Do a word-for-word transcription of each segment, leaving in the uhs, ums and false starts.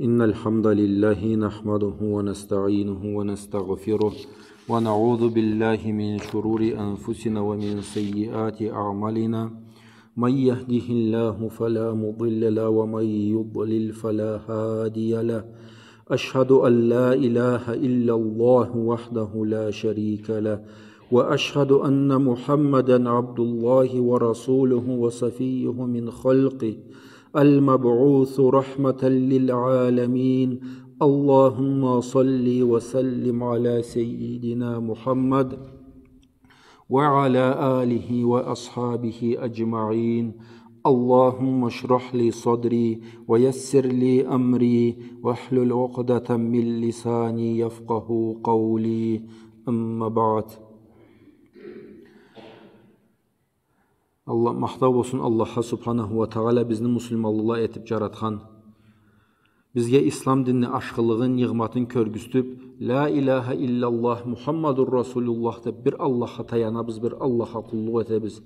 إن الحمد لله نحمده ونستعينه ونستغفره، ونعوذ بالله من شرور أنفسنا ومن سيئات أعمالنا. من يهده الله فلا مضل له، ومن يضلل فلا هادي له. أشهد أن لا إله إلا الله وحده لا شريك له، وأشهد أن محمدا عبد الله ورسوله وصفيه من خلقه، المبعوث رحمة للعالمين. اللهم صل وسلم على سيدنا محمد وعلى آله وأصحابه أجمعين. اللهم اشرح لي صدري ويسر لي أمري واحلل عقدة من لساني يفقه قولي. أما بعد. Аллах, махтау болсун Аллахха субханаху уа тагъала, бизни муслиманла этип джаратхан, бизге ислам динни ашхылыгъын, нигъматын кёргюзтюп, «Ля иляха илляллах, Мухаммадур Расулуллах» деп, бир Аллахха таянабыз, бир Аллахха къуллукъ этебиз.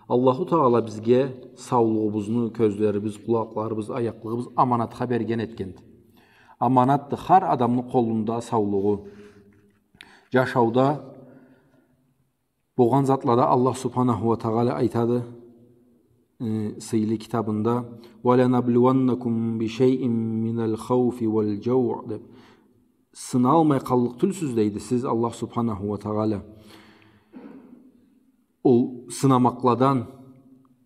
Аллаху Тагъала бизге саулугъубузну, кёзлерибиз, къулакъларыбыз, аякълыгъыбыз аманатха берген этгенди. Аманатды хар адамны къолунда саулугъу. Джашауда Болгъан затлада Аллах субханаху уа тагъала айтады, э, сыйлы китабында: «Уа ланаблуаннакум бишайин миналь хауфи уаль джауъ», — деп. Сыналмай къаллыкъ тюлсюз, дейди, сиз, Аллах субханаху уа тагъала. Ол сынамакъладан,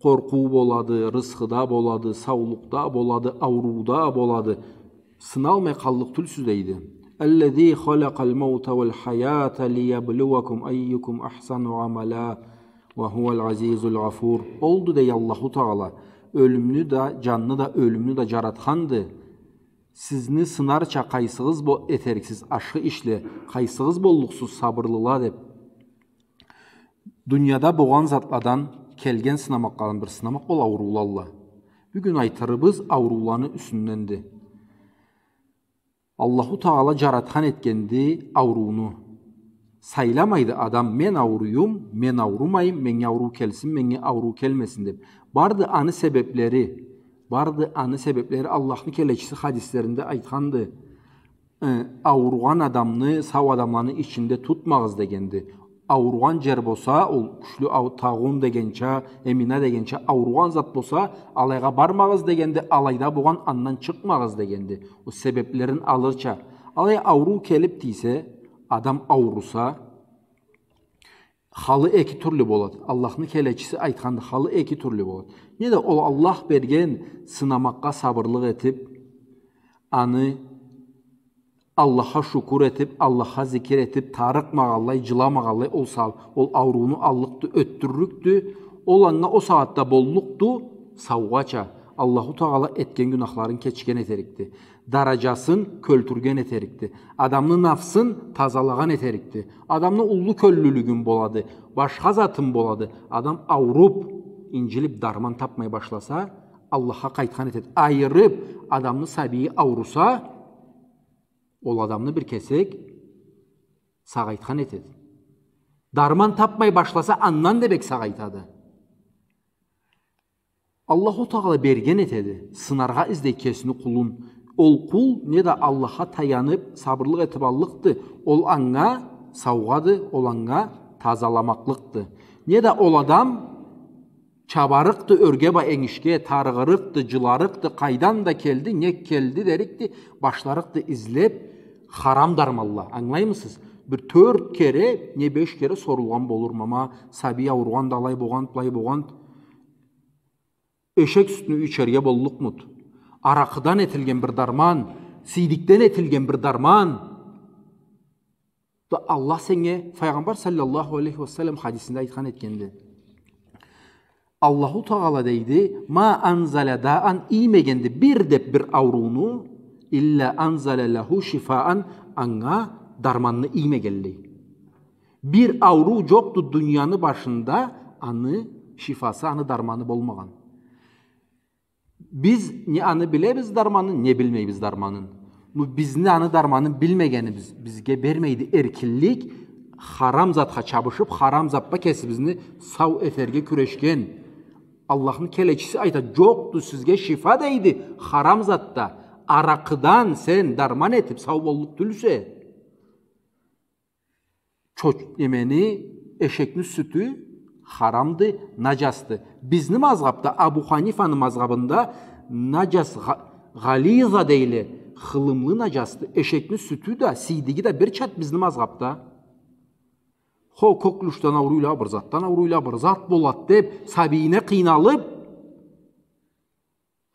къоркъуу болады, рысхыда болады, саулукъда болады, аурууда болады. Сыналмай къаллыкъ тюлсюз, дейди. «Аллязи халакъаль маута уаль хаята лияблуакум айюкум ахсану амала уа хуаль азизуль гъафур». Олду, дей, Аллаху Тагъала, ёлюмню да, джанны да, ёлюмню да джаратханды. Сизни сынарча, къайсыгъыз бо-, этериксиз ашхы ишле, къайсыгъыз боллукъсуз сабырлыла, деп. Дунияда болгъан затладан, келген сынамакъладан бир сынамакъ ол ауруулалла. Бюгюн айтырыбыз аурууланы юсюнденди. Аллаху Тагъала джаратхан этгенди аурууну. Сайламайды адам: «Мен ауруюм, мен аурумайым, меннге ауруу келсин, меннге ауруу келмесин», — деп. Барды аны себеблери, барды аны себеблери. Аллахны келечиси хадислеринде айтханды. Э, ауругъан адамны сау адамланы ичинде тутмагъыз дегенди. Ауругъан джер болса, ол кючлю ау-, тагъун дегенча, эмина дегенча, ауругъан зат болса, алайгъа бармагъыз дегенди, алайда болгъан андан чыкъмагъыз дегенди. Ол себеблерин алырча. Алай ауруу келип тийсе, адам ауруса, халы эки тюрлю болады. Аллахны келечиси айтханды, халы эки тюрлю болады. Не да ол Аллах берген сынамакъгъа сабырлыкъ этип, аны Аллахха шукур этип, Аллахха зикир этип, тарыкъмагъанлай, джыламагъанлай ол са-, ол аурууну аллыкъды, ётдюрлюкдю. Ол анга ол сагъатда боллукъду, саугъача. Аллаху Тагъала этген гюнахларын кечген этерикди. Дараджасын кёлтюрген этерикди. Адамны нафсын тазалагъан этерикди. Адамны уллу кёллюлюгюн болады, башха затын болады. Адам ауруп, инджилип, дарман тапмай башласа, Аллахха къайтхан этеди. Айырып, адамны сабийи ауруса, ол адамны бир кесек сагъайтхан этеди. Дарман тапмай башласа, андан да бек сагъайтады. Аллаху Тагъала берген этеди, сынаргъа излей кесини къулун. Ол къул не да Аллахха таянып, сабырлыкъ этип аллыкъды, ол анга саугъады, ол анга тазаламакълыкъды. Не да ол адам чабарыкъды ёрге бла энгишге, тарыгъырыкъды, джыларыкъды, къайдан да келди, нек келди дерикди, башларыкъды излеп, харам дарманла. Ангылаймысыз? Бир тёрт кере, не беш кере сорулгъан болурма, ма, сабий ауругъанды, алай болгъанды, былай болгъанды. Эшек сютню ичерге боллукъмуд? Аракъыдан этилген бир дарман, сийдикден этилген бир дарман. Да Аллах сеннге, Файгъамбар саллаллаху алейхи ва саллам хадисинде айтхан этгенди. Аллаху Тагъала, дейди, ма анзаля даан, иймегенди бир деп бир аурууну, илля анзаля лаху шифаан, анга дарманны иймегенлей. Бир ауруу джокъду дунияны башында, аны шифасы, аны дарманы болмагъан. Биз не аны билебиз дарманын, не билмейбиз дарманын. Ну, бизни аны дарманын билмегенибиз бизге бермейди эркинлик харам затха чабышып, харам зат бла кесибизни сау этерге кюрешген. Аллахны келечиси айта, джокъду сизге шифа, дейди, харам затда. Аракъыдан сен дарман этип сау боллукъ тюлсе, чоч-, немени, эшекни сютю харамды, нажасды. Бизни мазгъабда, Абу Ханифаны мазгъабында нажас гъа-, гъализа дейле, хылымлы нажасды. Эшекни сютю да, сийдиги да бир чат бизни мазгъабда. Хо, коклюшдан ауруйла, бир затдан ауруйла, бир зат болад деп, сабийине къыйналып,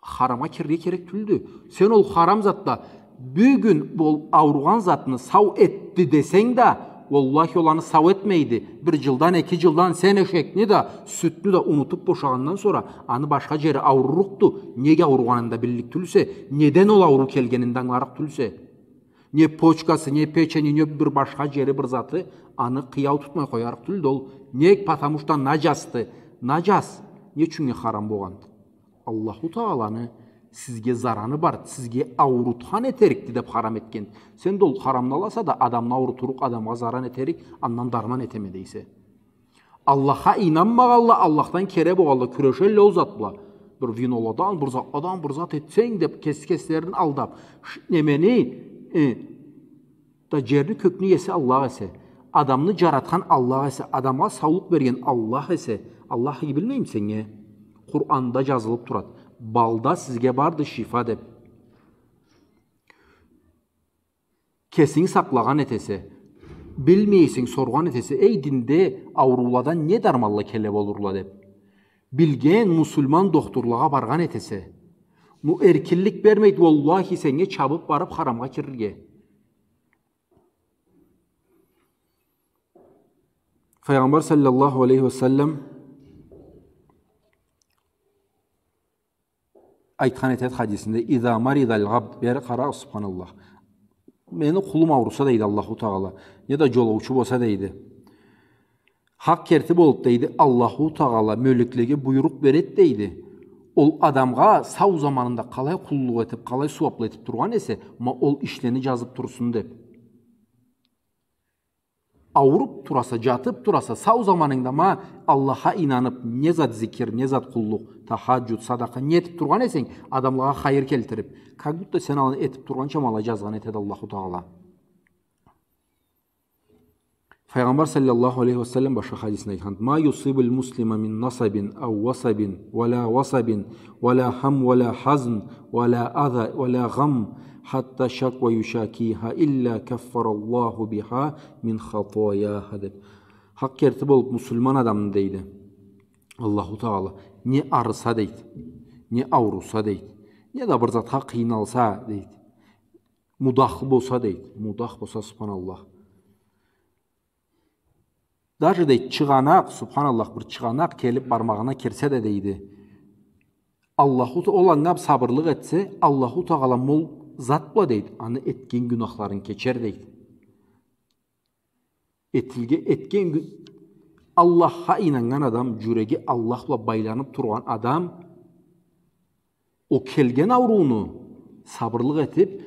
харамгъа кирирге керек тюлдю. Сен ол харам затда бюгюн ол ауругъан затны сау этди десенг да, уаллахи, ол аны сау этмейди. Бир жылдан, эки жылдан сен эшекни да, сютню да унутуп бошагъандан сора, аны башха жери аурурукъду. Неге ауругъанын да биллик тюлсе, неден ол ауруу келгенин да ангыларыкъ тюлсе. Не почкасы, не печени, не бир башха жери, бир заты аны къыяу тутмай къоярыкъ тюлдю ол. Нек? Потому что нажасды. Нажас не ючюннге харам болгъанды? Аллаху Тааланы сизге зараны бар, сизге аурутхан этерикди деп харам этген. Сен да ол харамны аласа да, адамны аурутурукъ, адамгъа заран этерик, андан дарман этеме дейсе. Аллахха ийнанмагъанла, Аллахдан кери болгъанла кюрешелле ол зат бла. Бир виноладан, бир затладан, бир зат этсенг деп, кес-, кеслерин алдап. Ш-, немени, э, да жерни, кёкню иеси Аллах эсе, адамны жаратхан Аллах эсе, адамгъа саулукъ берген Аллах эсе, Аллах билмейми сеннге? Къуранда жазылып турад. Балда сизге барды шифа деп. Кесинги сакълагъан этесе, билмейсенг, соргъан этесе, эй, динде аурууладан не дарманла келе болурла деп. Билген муслиман дохтурлагъа баргъан этесе. Ну, эркинлик бермейди, уаллахи, сеннге чабып барып харамгъа кирирге. Файгъамбар саллаллаху алейхи ва саллам айтхан этед хадисинде: «Иза маридаль гъабд», бери къара, субханаллах. Мени къулум ауруса, дейди Аллаху Тагъала, неда жолоучу болса, дейди. Хакъ керти болуп, дейди, Аллаху Тагъала мёлеклеге буйрукъ беред, дейди. Ол адамгъа сау заманында къалай къуллукъ этип, къалай сууаплы этип тургъан эсе, ма ол ишлени жазып турсун деп. Ауруп тураса, жатып тураса, сау заманынгда ма Аллахха ийнанып, не зат зикир, не зат къуллукъ, тахаджуд, садакъа, не этип тургъан эсенг, адамлагъа хайыр келтирип, как будто сен аны этип тургъанча ма алай жазгъан этеди Аллаху Тагъала. Файгъамбар саллаллаху алейхи ва саллам башха хадисинде айтхан: «Ма юсибуль муслима мин насабин ау васабин, ва ла васабин, ва ла хам, ва ла хазн, ва ла аза, ва ла гъам, хатта шаква юшакиха, илля каффараллаху биха мин хатаяха», — деп. Хакъ керти болуп, муслиман адамны, дейди Аллаху Тагъала, не арыса, дейди, не ауруса, дейди, неда бир затха къыйналса, дейди, мудах болса, дейди, мудах болса, субханаллах. Даже, дейди, чыгъанакъ, субханаллах, бир чыгъанакъ келип бармагъына кирсе да, дейди, Аллаху Та-, ол анга сабырлыкъ этсе, Аллаху Тагъала ма ол зат бла, дейди, аны этген гюнахларын кечер, дейди. Этилге-, этген гю-, Аллахха ийнаннган адам, жюреги Аллах бла байланып тургъан адам, ол келген аурууну сабырлыкъ этип,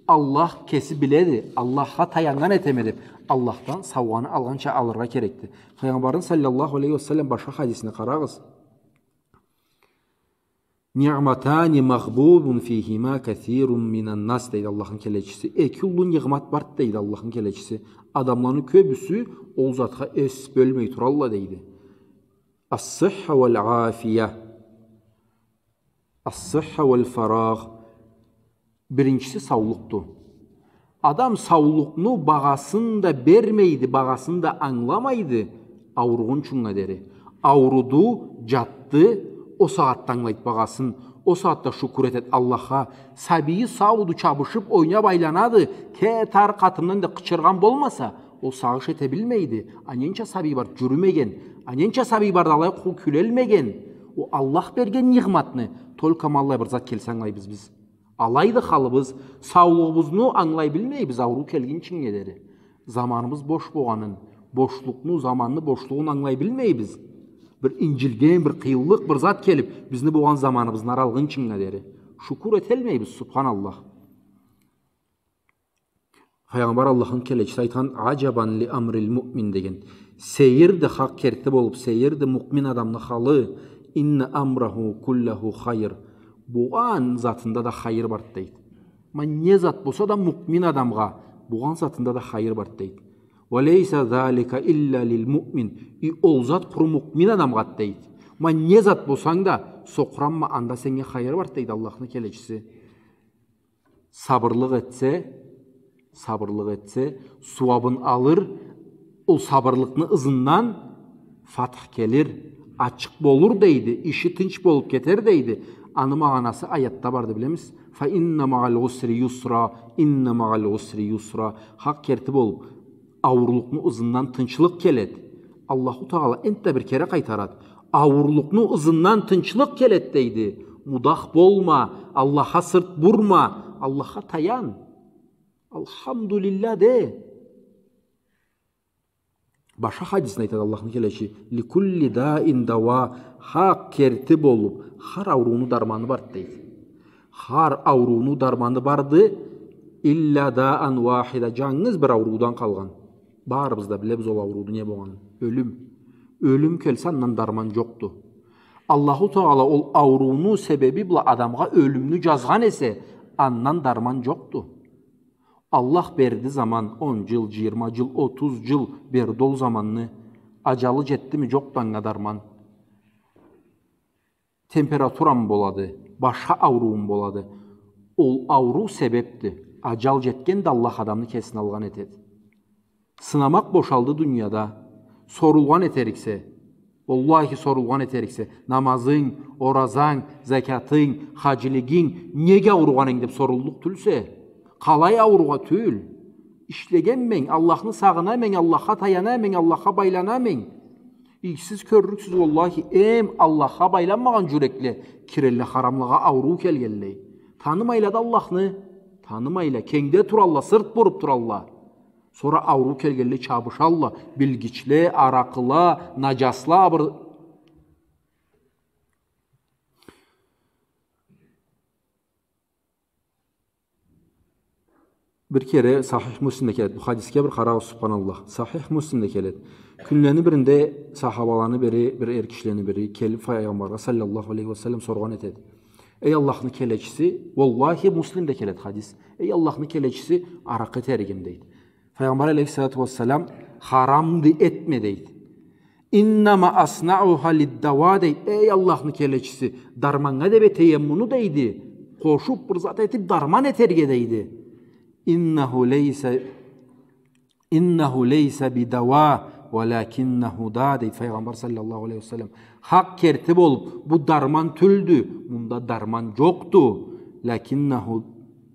Аллах кеси биледи, Аллахха таяннган этеме деп, Аллахдан саугъаны алгъанча алыргъа керекди. Файгъамбарны саллаллаху алейхи ва саллам башха хадисине къарагъыз. «Ниъматани магъбунун фихима касирун минан нас», — дейди Аллахны келечиси. Эки уллу ниъмат барды, дейди Аллахны келечиси. Адамланы кёбюсю ол затха эс бёлмей туралла, дейди. Ас-сыхха валь-афия. Ас-сыхха валь-фарагъ. Биринчиси саулукъду. Адам саулукъну багъасын да бермейди, багъасын да ангыламайды ауругъунчунга дери. Ауруду, жатды, ол сагъатда ангылайды багъасын, ол сагъатда шукур этед Аллахха. Сабийи сауду, чабышып, ойнап айланады, ке-, тар къатындан да къычыргъан болмаса, ол сагъыш эте билмейди. А ненча сабий бар жюрюмеген, а ненча сабий бар да алай къу-, кюлелмеген. Ол Аллах берген ниъматны, только ма аллай бир зат келсе ангылайбыз биз. Алайды халыбыз, саулугъубузну ангылай билмейбиз, ауруу келгинчинге дери. Заманыбыз бош болгъанын, бошлукъну, заманны бошлугъун ангылай билмейбиз. Бир инжилген, бир къыйынлыкъ, бир зат келип, бизни болгъан заманыбызны ары алгъынчынга дери. Шукур этелмейбиз, субханаллах. Файгъамбар Аллахны келечиси айтхан: «Аджабан ли амриль муъмин», — деген. Сейирди, хакъ керти болуп, сейирди муъмин адамны халы. «Инна амраху куллаху хайр». Болгъан затында да хайыр барды, дейди. Ма не зат болса да муъмин адамгъа, болгъан затында да хайыр бар, дейди. «Ва лейса залика илля лил муъмин». И ол зат къуру муъмин адамгъа, дейди. Ма не зат болсанг да, сокъуранма, анда сеннге хайыр бар, дейди Аллахны келечиси. Сабырлыкъ этсе, сабырлыкъ этсе, сууабын алыр, ол сабырлыкъны ызындан фатх келир, ачыкъ болур, дейди, иши тынч болуп кетер, дейди. Аны магъанасы аятда барды, билемисиз. «Фа инна магъал усри юсра, инна магъал усри юсра». Хакъ керти болуп, ауурлукъну ызындан тынчлыкъ келед. Аллаху Тагъала энтда бир кере къайтарад. Ауурлукъну ызындан тынчлыкъ келед, дейди. Мудах болма, Аллахха сырт бурма, Аллахха таян. Алхамдулиллях де. Башха хадисинде айтады Аллахны келечи: «Ликулли даин дава», хакъ керти болуп, хар аурууну дарманы барды, дейди. Хар аурууну дарманы барды, илля даан вахида, жангыз бир ауруудан къалгъан. Барыбыз да билебиз ол аурууну не болгъанын. Ёлюм. Ёлюм келсе, андан дарман жокъду. Аллаху Тагъала ол аурууну себеби бла адамгъа ёлюмню жазгъан эсе, андан дарман жокъду. Аллах берди заман, он жыл, жыйырма жыл, отуз жыл берди ол заманны. Ажалы жетдими, жокъду анга дарман. Температурамы болады, башха аурууму болады. Ол ауруу себепди. Ажал жетгенде Аллах адамны кесине алгъан этеди. Сынамакъ бошалды дунияда. Сорулгъан этериксе, уаллахи, сорулгъан этериксе, намазынг, оразанг, закятынг, хаджилигинг, неге ауругъан эдинг деп соруллукъ тюлсе, къалай ауругъа тюл. Ишлегенме, Аллахны сагъынама, Аллахха таянама, Аллахха байланама. Сиз кёрюрюксюз, уаллахи, эм Аллахха байланмагъан жюрекле кирелле харамлагъа, ауруу келгенлей. Танымайла да Аллахны, танымайла, кенгде туралла, сырт буруп туралла. Сора ауруу келгенлей чабышалла, билгичле, аракъыла, нажасла, абыр- Бир кере Сахих Муслимде келеди. Бу хадисге бир къарагъыз, субханаллах. Сахих Муслимде келеди. Кюнлени биринде сахабаланы бири, бир эр кишилени бири келип Файгъамбаргъа саллаллаху алейхи ва саллам соргъан этеди. Эй Аллахны келечиси, уаллахи, Муслимде келеди хадис. Эй Аллахны келечиси, аракъы этеригим, дейди. Файгъамбар алейхиссалату вассалам, харамды, этме, дейди. Иннама аснауха лиддава, дейди. Эй Аллахны келечиси, дарманнга деп этеме муну, дейди. Къошуп бир зат этип дарман этерге, дейди. Иннаху лейса, иннаху лейса бидава, валакиннаху да, дейди Файгъамбар саллаллаху алейхи ва саллам. Хакъ керти болуп, бу дарман тюлдю, мунда дарман жокъду. Лакиннаху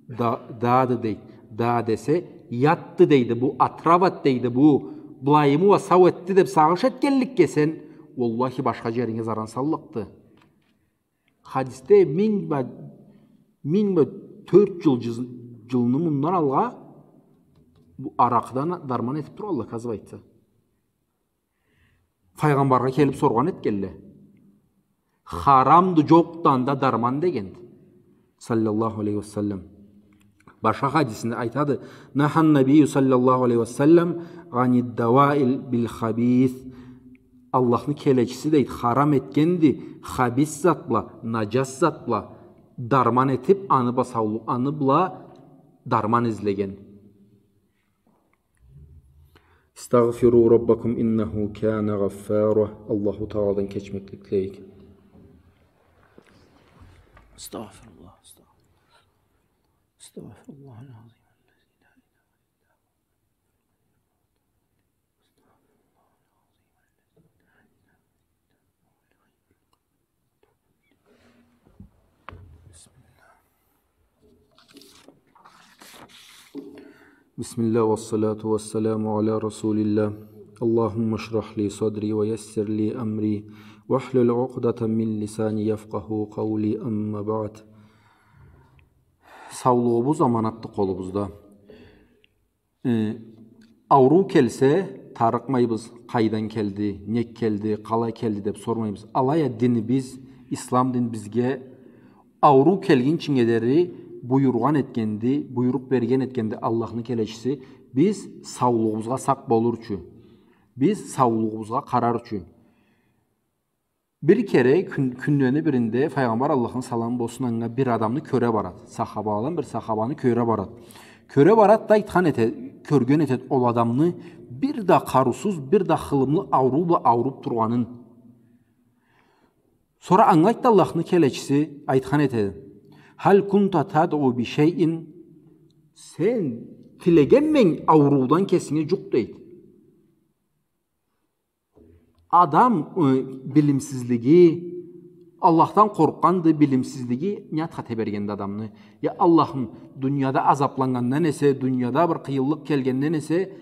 да, дады, дейди. Да десе, ятды, дейди, бу отравад, дейди, бу былайымы уа сау этди деп сагъыш этгенликге сен, уаллахи, башха жеринге заран саллыкъды. Хадисде минг бла, минг бла тёрт жыл, жыз-, жылны мындан алгъа бу аракъыдан дарман этип туралла, оказывается. Файгъамбаргъа келип соргъан этгенле. Харамды, жокъду анда дарман дегенди. Саллаллаху алейхи ва саллам. Башха хадисинде айтады: «Нахан набийю саллаллаху алейхи ва саллам аниддаваи бил хабис». Аллахны келечиси, дейди, харам этгенди хабис зат бла, нажас зат бла дарман этип, аны бла саулукъ, аны бла дарман излеген. Истагъфиру раббакум иннаху кана гъаффара. Аллаху Тагъаладан кечмеклик тилейик. Астагъфируллах, астагъфируллах. Астагъфируллахал азим. بسم الله والصلاة والسلام على رسول الله. اللهم اشرح لي صدري ويسر لي أمري واحلل عقدة من لساني يفقهوا قولي. أما بعد. Саулугъубуз аманатды къолубузда. Э, ауруу келсе, тарыкъмайбыз, къайдан келди, нек келди, къалай келди деп сормайбыз. Алай а динибиз, ислам дин бизге ауруу келгинчинге дери буюргъан этгенди, буйрукъ берген этгенди Аллахны келечиси, биз саулугъубузгъа сакъ болур ючюн, биз саулугъубузгъа къарар ючюн. Бир кере кюн-, кюнлени биринде Файгъамбар, Аллахны саламы болсун анга, бир адамны кёре барат. Сахабаладан бир сахабаны кёре барат. Кёре барат да айтхан эте, кёрген этет ол адамны бир да къарыусуз, бир да хылымлы ауруу бла ауруп тургъанын. Сора анга айтды Аллахны келечиси, айтхан эте: «Халь кунта тадъу би шайин?» Сен тилегенмисе ауруудан кесинге джукъ, дейди. Адам, э, билимсизлиги, Аллахдан къоркъгъанды, билимсизлиги не затха тебергенди адамны. Я Аллахым, дунияда азапланнгандан эсе, дунияда бир къыйынлыкъ келгенден эсе,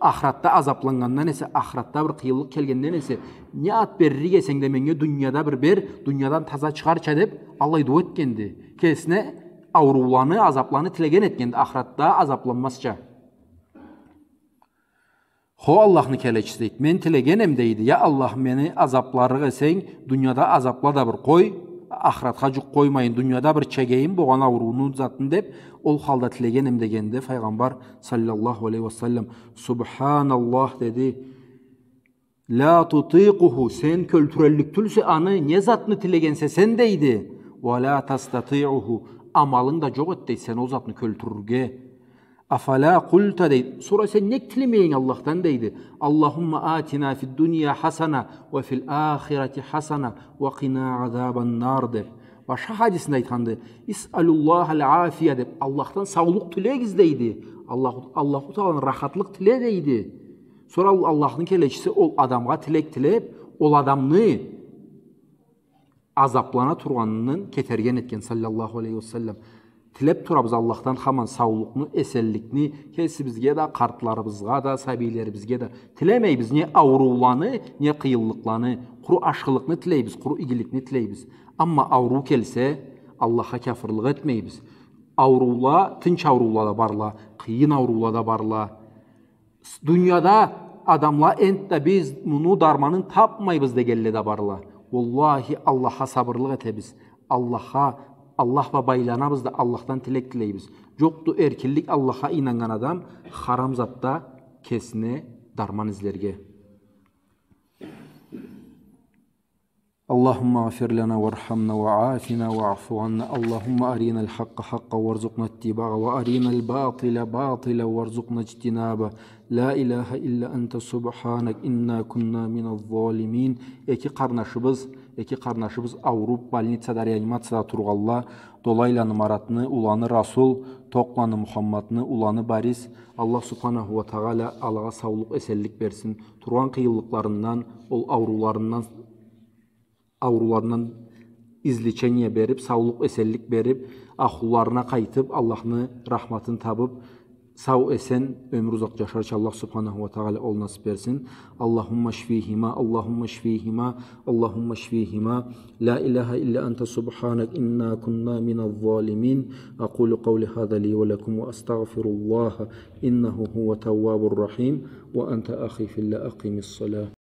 ахыратда азапланнгандан эсе, ахыратда бир къыйынлыкъ келгенден эсе, не зат беририк эсенг да меннге дунияда бир бер, дуниядан таза чыгъарча деп, аллай дуа этгенди. Кесине аурууланы, азапланы тилеген этгенди, ахыратда азапланмазча. Хо, Аллахны келечиси, дейди, мен тилегенем, дейди, я Аллах, мени азапларыкъ эсенг, дунияда азапла да бир къой, ахыратха джукъ къоймайын, дунияда бир чегейим болгъан аурууну затын деп, ол халда тилегенем дегенде, Файгъамбар саллаллаху алейхи ва саллам, «Субханаллах», деди, «ла тутикъуху», сен кёлтюреллик тюлсе аны, не затны тилегенсе сен, дейди, «ва ла тастатиъуху», амалынг да джокъ эди, дейди, сен ол затны кёлтюрюрге. «Афала къулта», дейди. Сора сен нек тилемейинг Аллахдан, дейди. «Аллахумма атина фид дунья хасана ва фил ахирати хасана ва къина азабан нар», деп. Башха хадисинде айтханды, «Исъалуллахал афия», деп. Аллахдан саулукъ тилегиз, дейди. Аллаху, Аллаху Тааланы рахатлыкъ тиле, дейди. Сора ол Аллахны келечиси ол адамгъа тилек тилеп, ол адамны азаплана тургъанындан кетерген этген, саллаллаху алейхи ва саллам. Тилеп турабыз Аллахдан хаман саулукъну, эсенликни кесибизге да, къартларыбызгъа да, сабийлерибизге да. Тилемейбиз не аурууланы, не къыйынлыкъланы. Къуру ашхылыкъны тилейбиз, къуру игиликни тилейбиз. Амма ауруу келсе, Аллахха кяфырлыкъ этмейбиз. Ауруула, тынч ауруула да барла, къыйын ауруула да барла. Дунияда адамла энтда биз муну дарманын тапмайбыз дегенле да барла. Уаллахи, Аллахха сабырлыкъ этебиз. Аллахха, Аллах бла байланабыз да, Аллахдан тилек тилейбиз. Джокъду эркинлик Аллахха ийнаннган адам харам затда кесине дарман излерге. اللهم اغفر لنا وارحمنا وعافنا واعف عنا. اللهم أرنا الحق حقا وارزقنا اتباعه وأرنا الباطل باطلا وارزقنا اجتنابه. لا إله إلا أنت سبحانك إنا كنا من الظالمين. Эки къарнашыбыз, эки къарнашыбыз ауруп, больницада, реанимацияда тургъанла, Долайланы Маратны уланы Расул, Токъланы Мухаммадны уланы Борис. Аллах субханаху ва тагъала алагъа саулукъ, эсенлик берсин. Тургъан къыйынлыкъларындан, ол аурууларындан аурууларындан излечение берип, саулукъ, эсенлик берип, ахлуларына къайтып, Аллахны рахматын табып, сау-эсен, ёмюр узакъ джашарча Аллах субханаху ва тагъала ол насып берсин. اللهم اشفيهما، اللهم اشفيهما، اللهم اشفيهما. لا إله إلا أنت سبحانك إنا كنا من الظالمين. أقول قولي هذا لي ولكم وأستغفر الله إنه هو التواب الرحيم. وأنت أخي في الله أقم الصلاة.